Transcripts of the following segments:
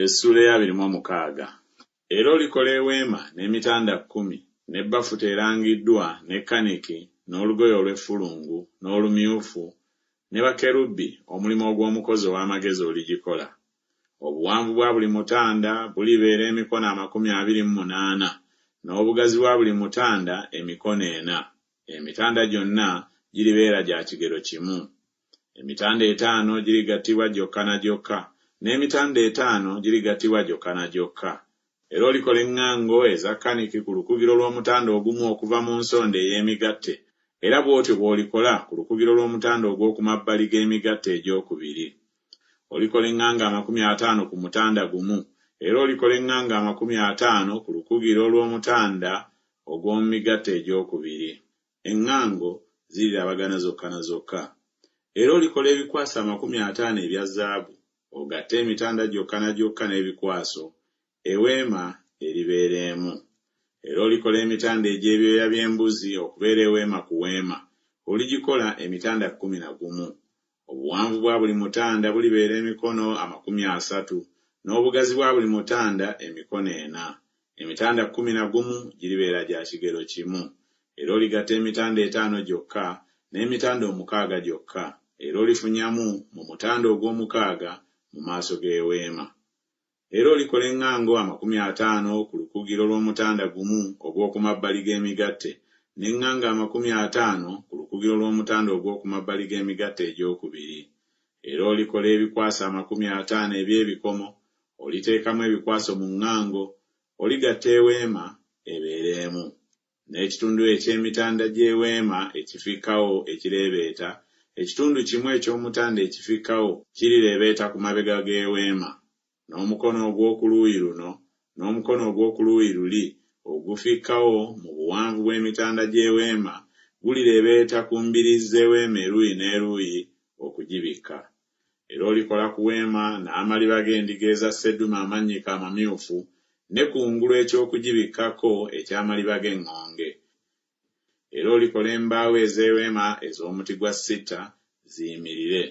Essuula ey'abiri mu omukaaga. Era olikola eweema n'emitanda kkumi, ne bafuta erangiddwa, ne kaniki, n'olugoye olw'effulungu, n'olumyufu, ne bakerubi, omulimu ogw'omukozi ow'amagezi oligikola. Obuwanvu bwa buli mutanda bulibeera emikono 28, n'obugazi bwa buli mutanda emikono ena, emitanda gyonna giribeera gya kigero kimu. Emitanda etaano girigattibwa gyokka na gyokka, n'emitanda etaano girigattibwa gyokka na gyokka. Era olikola eŋŋango eza kaniki ku lukugiro lw'omutanda ogumu okuva mu nsonda ey'emigatte, era bw'otyo bw'olikola ku lukugiro lw'omutanda ogw'oku mabbali g'emigatte egy'okubiri. Olikola eŋŋango 50 ku mutanda gumu, era olikola eŋŋango 50 ku lukugiro lw'omutanda ogw'omu migatte egy'okubiri. Eŋŋango zirirabagana zokka na zokka. Era olikola ebikwaso 50 ebya zaabu, ogatte emitanda gyokka na gyokka n'ebikwaso, eweema eribeera emu. Era olikola emitanda egy'ebyoya by'embuzi okubeera eweema ku weema, oligikola emitanda 11. Obuwanvu bwa buli mutanda bulibeera emikono 30, n'obugazi bwa buli mutanda emikono ena. Emitanda 11 giribeera gya kigero kimu. Era oligatta emitanda etaano gyokka n'emitanda omukaaga gyokka, era olifunyamu mu mutanda ogw'omukaaga mu maaso g'eweema. Era olikola eŋŋango 50 ku lukugiro lw'omutanda gumu ogw'oku mabbali g'emigatte, n'eŋŋango 50 ku lukugiro lw'omutanda ogw'oku mabbali g'emigatte egy'okubiri. Era olikola ebikwaso 50 eby'ebikomo, oliteekamu ebikwaso mu ŋŋango, oligatta eweema ebeere emu. N'ekitundu eky'emitanda gy'eweema ekifikkawo ekireebeeta, ekitundu kimu eky'omutanda ekifikkawo kirireebeeta ku mabega g'eweema, n'omukono ogw'oku luuyi luno n'omukono ogw'oku luuyi luli ogufikkawo mu buwanvu bw'emitanda gy'eweema gulireebeeta ku mbiriizi z'eweema eruuyi n'eruuyi okugibikka. Era olikola ku weema n'amaliba g'endiga eza sseddume amannyike amamyufu, ne kungulu eky'okugibikkako eky'amaliba g'eŋŋonge. Era olikola embaawo ez'eweema ez'omuti gwa sita ziyimirire.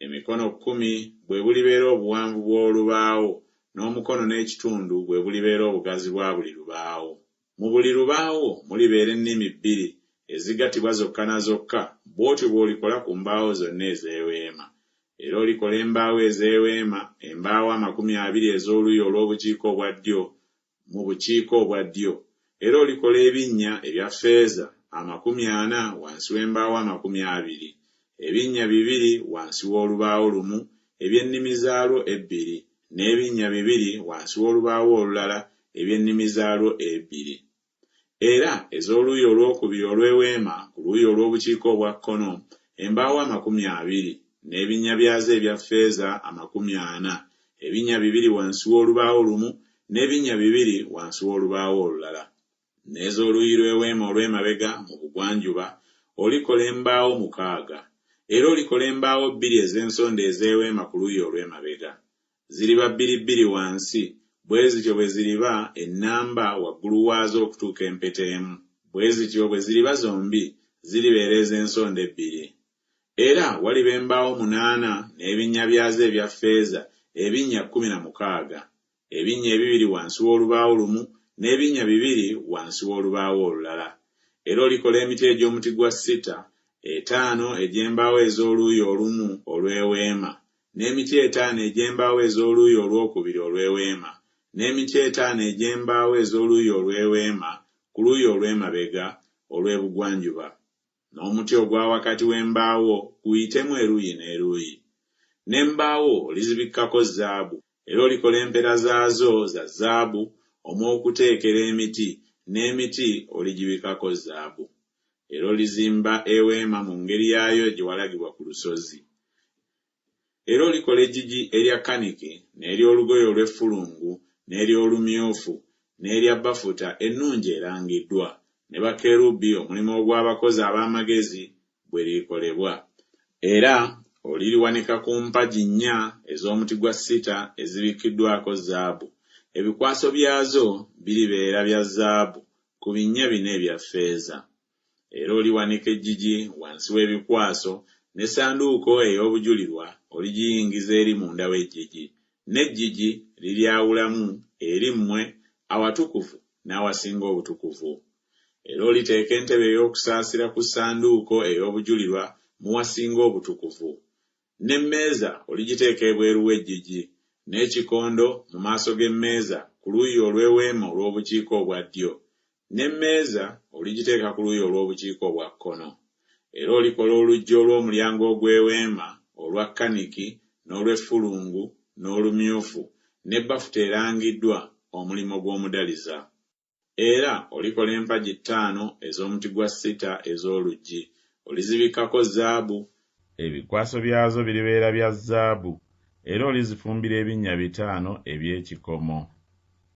Emikono kkumi bwe bulibeera obuwanvu bw'olubaawo, n'omukono n'ekitundu bwe bulibeera obugazi bwa buli lubaawo. Mu buli lubaawo mulibeera ennimi bbiri ezigattibwa zokka na zokka, bw'otyo bw'olikola ku mbaawo zonna ez'eweema. Era olikola embaawo ez'eweema, embaawo 20 ez'oluuyi olw'obukiika obwa ddyo mu bukiika obwa ddyo. Era olikola ebinnya ebya ffeeza 40 wansi w'embaawo 20, ebinnya bibiri wansi w'olubaawo lumu eby'ennimi zaalwo ebbiri, n'ebinnya bibiri wansi w'olubaawo olulala eby'ennimi zaalwo ebbiri. Era ez'oluuyi olwokubiri olw'eweema ku luuyi olw'obukiika obwa kkono, embaawo 20, n'ebinnya byazo ebya ffeeza 40, ebinnya bibiri wansi w'olubaawo lumu, n'ebinnya bibiri wansi w'olubaawo olulala. N'ez'oluuyi lw'eweema olw'emabega mu bugwanjuba olikola embaawo mukaaga. Era olikola embaawo bbiri ez'ensonda ez'eweema ku luuyi olw'emabega. Ziriba bbiri bbiri wansi, bwe zityo bwe ziriba ennamba waggulu waazo okutuuka empeta emu. Bwe zityo bwe ziriba zombi, ziribeera ez'ensonda ebbiri. Era waliba embaawo munaana n'ebinnya byazo ebya ffeeza, ebinnya 16, ebinnya ebibiri wansi w'olubaawo lumu, n'ebinnya bibiri wansi w'olubaawo olulala. Era olikola emiti egy'omuti gwa sita, etaano egy'embaawo ez'oluuyi olumu olw'eweema, n'emiti etaano egy'embaawo ez'oluuyi olwokubiri olw'eweema, n'emiti etaano egy'embaawo ez'oluuyi olw'eweema ku luuyi olw'emabega olw'ebugwanjuba, n'omuti ogwa wakati w'embaawo guyitemu eruuyi n'eruuyi. N'embaawo olizibikkako zaabu, era olikola empera zaazo za zaabu omw'okuteekera emiti, n'emiti oligibikkako zaabu. Era olizimba eweema mu ngeri yaayo gye walagibwa ku lusozi. Era olikola eggigi erya kaniki, n'ery'olugoye olw'effulungu, n'ery'olumyufu, n'erya bafuta ennungi erangiddwa, ne bakerubi omulimu ogw'abakozi ab'amagezi bwe lirikolebwa. Era oliriwanika ku mpagi nnya ez'omuti gwa sita ezibikkiddwako zaabu, ebikwaso byazo biribeera bya zaabu ku binnya bina ebya ffeeza. Era oliwanika eggigi wansi w'ebikwaso, n'essanduuko ey'obujulirwa oligiyingiza eri munda w'eggigi. N'eggigi liryawulamu eri mmwe awatukuvu n'awasinga obutukuvu. Era oliteeka entebe ey'okusaasira ku ssanduuko ey'obujulirwa mu wasinga obutukuvu. N'emmeeza oligiteeka ebweru w'eggigi, n'ekikondo mu maaso g'emmeeza ku luuyi olw'eweema olw'obukiika obwa ddyo, n'emmeeza oligiteeka ku luuyi olw'obukiika obwa kkono. Era olikola oluggi olw'omulyango ogw'eweema olwa kaniki, n'olw'effulungu, n'olumyufu, ne bafuta erangiddwa, omulimu gw'omudaliza. Era olikola empagi ttaano ez'omuti gwa sita ez'oluggi, olizibikkako zaabu, ebikwaso byazo biribeera bya zaabu, era olizifumbira ebinnya bitaano eby'ekikomo.